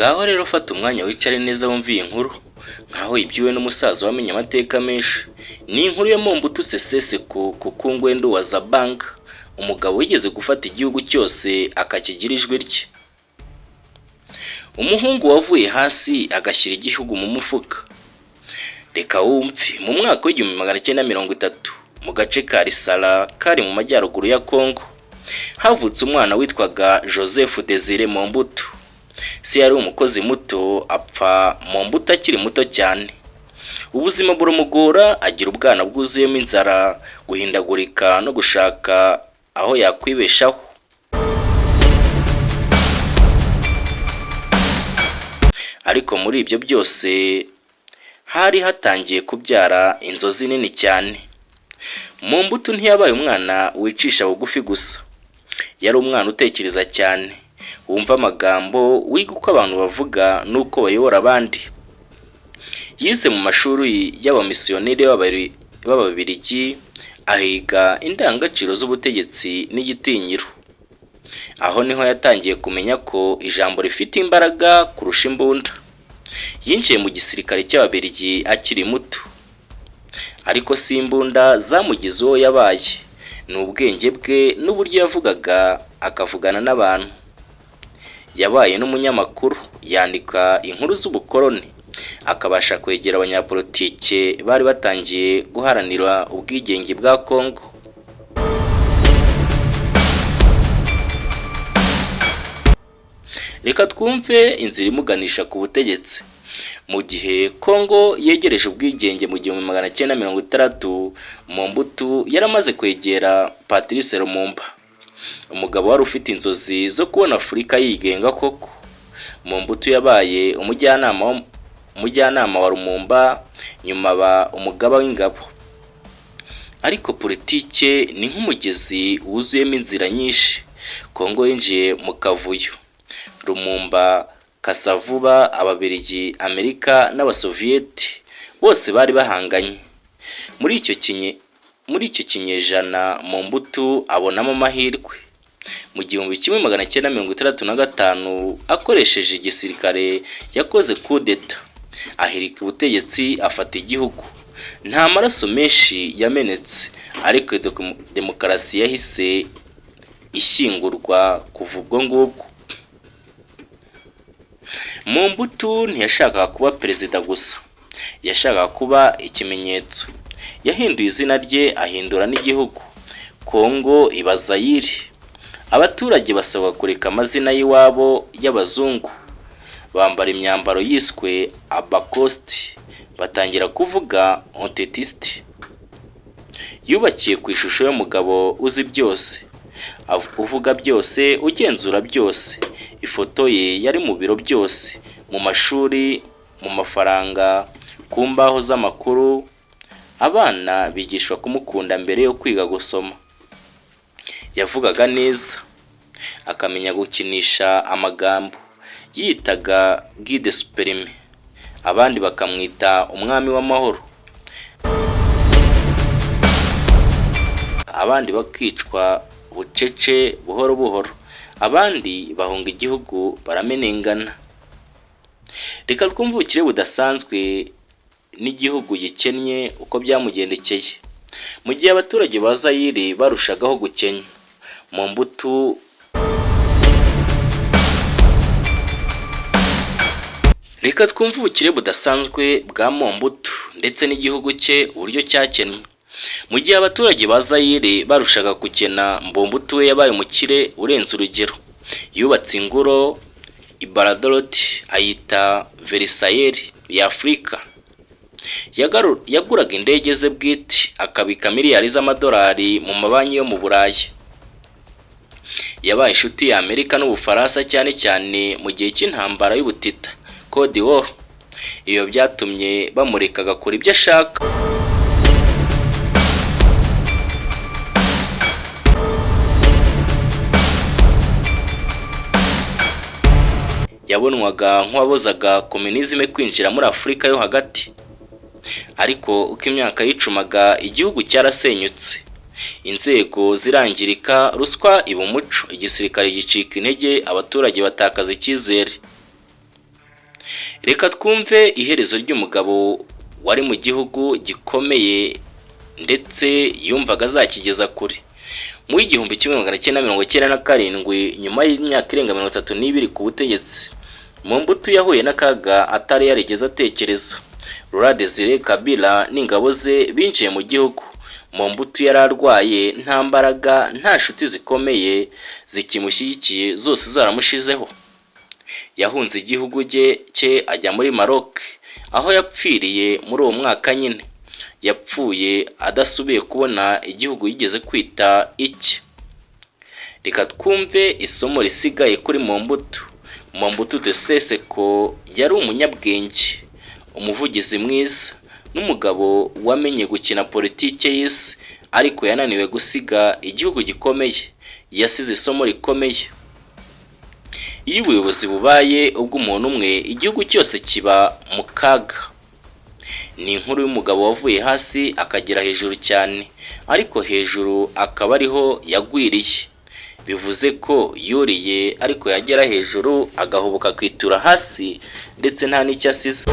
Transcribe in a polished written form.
Ngaho rero fata umwanya wicare neza wumve iyi nkuru, nkaho ibyiwe n'umusaza wamenye amateka menshi. Ni inkuru ya Mobutu Sese Seko Kuku Ngbendu wa Zabanga, umugabo wigeze gufata igihugu cyose akakigira ijwi rye. Umuhungu wavuye hasi agashyira igihugu mu mufuka. Reka wumve, mu mwaka w'1930, mu gace ka Lisala kari mu majyaruguru ya Congo, havutse umwana witwaga Joseph Desire Mobutu. Se yari umukozi muto, apfa Mobutu akiri muto cyane. Ubuzima buramugora, agira ubwana bwuzuyemo inzara, guhindagurika no gushaka aho yakwibeshaho. Ariko muri ibyo byose hari hatangiye kubyara inzozi nini cyane. Mobutu ntiyabaye umwana wicisha bugufi gusa, yari umwana utekereza cyane, wumva amagambo, wiga uko abantu bavuga n'uko bayobora abandi. Yize mu mashuri y'abamisiyoneri b'Ababiligi, ahiga indangagaciro z'ubutegetsi n'igitinyiro. Aho niho yatangiye kumenya ko ijambo rifite imbaraga kurusha imbunda. Yinjiye mu gisirikare cy'Ababiligi akiri muto, ariko si imbunda zamugize uwo yabaye, ni ubwenge bwe n'uburyo yavugaga akavugana n'abantu. Yabaye n'umunyamakuru, yandika inkuru z'ubukoloni, akabasha kwegera abanyapolitike bari batangiye guharanira ubwigenge bwa Congo. Reka twumve inzira imuganisha ku butegetsi. Mu gihe Congo yegereje ubwigenge mu 1960, Mobutu yaramaze kwegera Patrice Lumumba, umugabo wari ufite inzozi zo kubona Afurika yigenga koko. Mobutu yabaye umujyanama wa Lumumba, nyuma aba umugaba w'ingabo. Ariko politike ni nk'umugezi wuzuyemo inzira nyinshi. Congo yinjiye mu kavuyo. Lumumba, Kasavubu, Ababiligi, Amerika n'Abasoviyeti bose bari bahanganye. Muri icyo kinyejana Mobutu abonamo amahirwe. Mu 1965, akoresheje igisirikare yakoze kudeta, ahirika ubutegetsi, afata igihugu. Nta maraso menshi yamenetse, ariko demokarasi yahise ishyingurwa kuva ubwo ngubwo. Mobutu ntiyashakaga kuba perezida gusa, yashakaga kuba ikimenyetso. Yahinduye izina rye, ahindura n'igihugu. Congo iba Zayire. Abaturage basabwa kureka amazina y'iwabo y'abazungu, bambara imyambaro yiswe abakosti, batangira kuvuga ontetiste. Yubakiye ku ishusho y'umugabo uzi byose, uvuga byose, ugenzura byose. Ifoto ye yari mu biro byose, mu mashuri, mu mafaranga, ku mbaho z'amakuru. Abana bigishwa kumukunda mbere yo kwiga gusoma. Yavugaga neza, akamenya gukinisha amagambo. Yiyitaga Guide Suprême, abandi bakamwita umwami w'amahoro. Abandi bakicwa bucece buhoro buhoro, abandi bahunga igihugu baramenengana. Reka twumve ubukire budasanzwe n'igihugu gikennye uko byamugendekeye. Mu gihe abaturage ba Zayire barushagaho gukenya, Mobutu Reka twumve ubukire budasanzwe bwa Mobutu ndetse n'igihugu cye uburyo cyakennye. Mu gihe abaturage ba Zayire barushaga gukena, Mobutu we yabaye umukire urenze urugero. Yubatse ingoro i Baradoroti ayita Versailles ya Afurika. Yaguraga indege ze bwite, akabika miliyari z'amadolari mu mabanki yo mu Burayi. Yabaye inshuti ya Amerika n'Ubufaransa, cyane cyane mu gihe cy'intambara y'ubutita, Cold War. Ibyo byatumye bamureka agakora ibyo ashaka. Yabonwaga nk'uwabuzaga communisme kwinjira muri Afurika yo hagati. Ariko uko imyaka yicumaga, igihugu cyarasenyutse, inzego zirangirika, ruswa iba umuco, igisirikare gicika intege, abaturage batakaza icyizere. Reka twumve iherezo ry'umugabo wari mu gihugu gikomeye ndetse yumvaga azakigeza kure. Mu 1997, nyuma y'imyaka irenga 32 ku butegetsi, Mobutu yahuye n'akaga atari yarigeze atekereza. Laurent Desire Kabila n'ingabo ze binjiye mu gihugu. Mobutu yari arwaye, nta mbaraga, nta nshuti zikomeye zikimushyigikiye, zose zaramushizeho. Yahunze igihugu cye ajya muri Maroc, aho yapfiriye muri uwo mwaka nyine. Yapfuye adasubiye kubona igihugu yigeze kwita icye. Reka twumve isomo risigaye kuri Mobutu. Mobutu Sese Seko yari umunyabwenge, umuvugizi mwiza n'umugabo wamenye gukina politike y'isi, ariko yananiwe gusiga igihugu gikomeye. Yasize isomo rikomeye: iyo ubuyobozi bubaye ubw'umuntu umwe, igihugu cyose kiba mu kaga. Ni inkuru y'umugabo wavuye hasi akagera hejuru cyane, ariko hejuru akaba ariho yagwiriye. Bivuze ko yuriye, ariko yagera hejuru agahubuka akitura hasi, ndetse nta n'icyo asize.